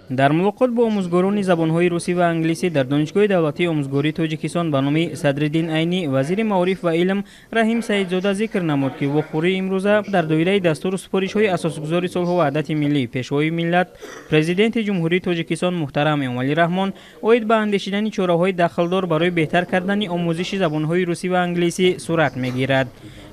Дар мулоқот бо омӯзгорони забонҳои русӣ ва англисӣ дар Донишгоҳи давлатии омӯзгории Тоҷикистон ба номи Садриддин Айнӣ, вазири маориф ва илм Раҳим Саидзода зикр намуд, ки вохӯрии имрӯза дар доираи дастуру супоришҳои асосгузори сулҳу ваҳдати миллӣ, Пешвои миллат, Президенти Ҷумҳурии Тоҷикистон муҳтарам Эмомалӣ Раҳмон оид ба андешидани чораҳои дахлдор барои беҳтар кардани омӯзиши забонҳои русӣ ва англисӣ сурат мегирад.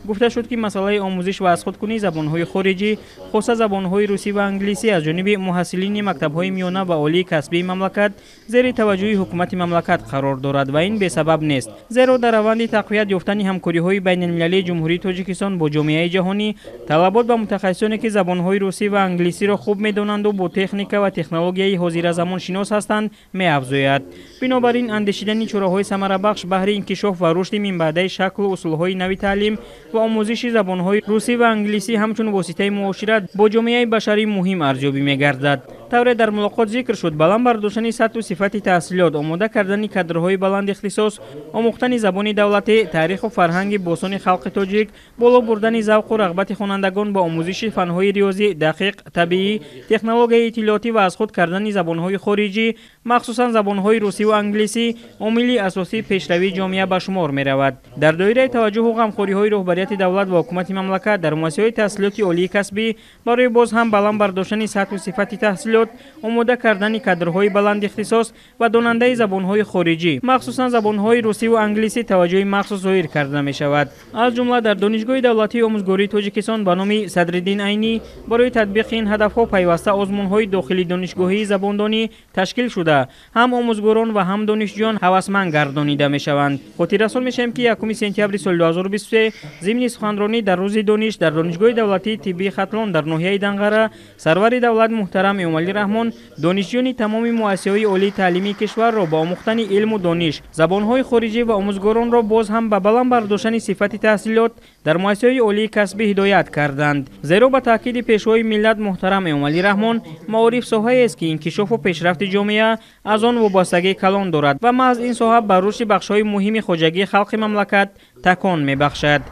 Гуфта шуд, ки масъалаи омӯзиш ва азхудкунии забонҳои хориҷӣ, хоса забонҳои русӣ ва англисӣ, аз ҷониби муҳассилини мактабҳои миёна ва олии касбии мамлакат зери таваҷҷӯҳи ҳукумати мамлакат қарор дорад ва ин бесабаб нест, зеро дар раванди тақвият ёфтани ҳамкориҳои байналмилалии Ҷумҳурии Тоҷикистон бо ҷомеаи ҷаҳонӣ талабот ба мутахассисоне, ки забонҳои русӣ ва англисиро хуб медонанду бо техника ва технологияи ҳозиразамон шинос ҳастанд, меафзояд. Бинобар ин, андешидани чораҳои самарабахш баҳри инкишоф ва рушди минбаъдаи шаклу усулҳои нави таълим ва омӯзиши забонҳои русӣ ва англисӣ ҳамчун воситаи муошират бо ҷомеаи башарӣ муҳим арзёбӣ мегардад. Тавре дар мулоқот зикр шуд, баланд бардоштани сатҳу сифати таҳсилот, омода кардани кадрҳои баланд ихтисос, омӯхтани забони давлатӣ, таъриху фарҳанги бостони халқи тоҷик, боло бурдани завқу рағбати хонандагон ба омӯзиши фанҳои риёзӣ, дақиқ, табиӣ, технологияи иттилоотӣ ва аз худ кардани забонҳои хориҷӣ, махсусан забонҳои русӣ ва англисӣ, омили асосии пешравии ҷомеа ба шумор меравад. Дар доираи таваҷҷӯҳу ғамхориҳои роҳбарияти давлат ва ҳукумати мамлакат дар муассисаҳои таҳсилоти олии касбӣ барои боз ҳам баланд бардоштани сатҳу сифати таҳсилот, омода кардани кадрҳои баланд ихтисос ва донандаи забонҳои хориҷӣ, махсусан забонҳои русӣ ва англисӣ, таваҷҷӯҳи махсус зоҳир карда мешавад. Аз ҷумла дар Донишгоҳи давлатии омӯзгории Тоҷикистон ба номи Садриддин Айнӣ барои татбиқи ин ҳадафҳо пайваста озмунҳои дохили донишгоҳии забондонӣ ташкил шуда, ҳам омӯзгорон ва ҳам донишҷӯён ҳавасманд гардонида мешаванд. Хотиррасон мешавем, ки 1 сентябри соли 2023 зимни суханронӣ дар Рӯзи дониш дар Донишгоҳи давлатии тиббии Хатлон дар ноҳияи Данғара сарвари давлат муҳтарам Эмомалӣ Раҳмон донишҷӯёни тамоми муассисаҳои олии таълимии кишварро ба омӯхтани илму дониш, забонҳои хориҷӣ ва омӯзгоронро боз ҳам ба баланд бардоштани сифати таҳсилот дар муассисаҳои олии касбӣ ҳидоят карданд. Зеро ба таъкиди Пешвои миллат муҳтарам Эмомалӣ Раҳмон, маориф соҳаест, ки инкишофу пешрафти ҷомеа аз он вобастагии калон дорад ва маҳз ин соҳа ба рушди бахшҳои муҳими хоҷагии халқи мамлакат такон мебахшад.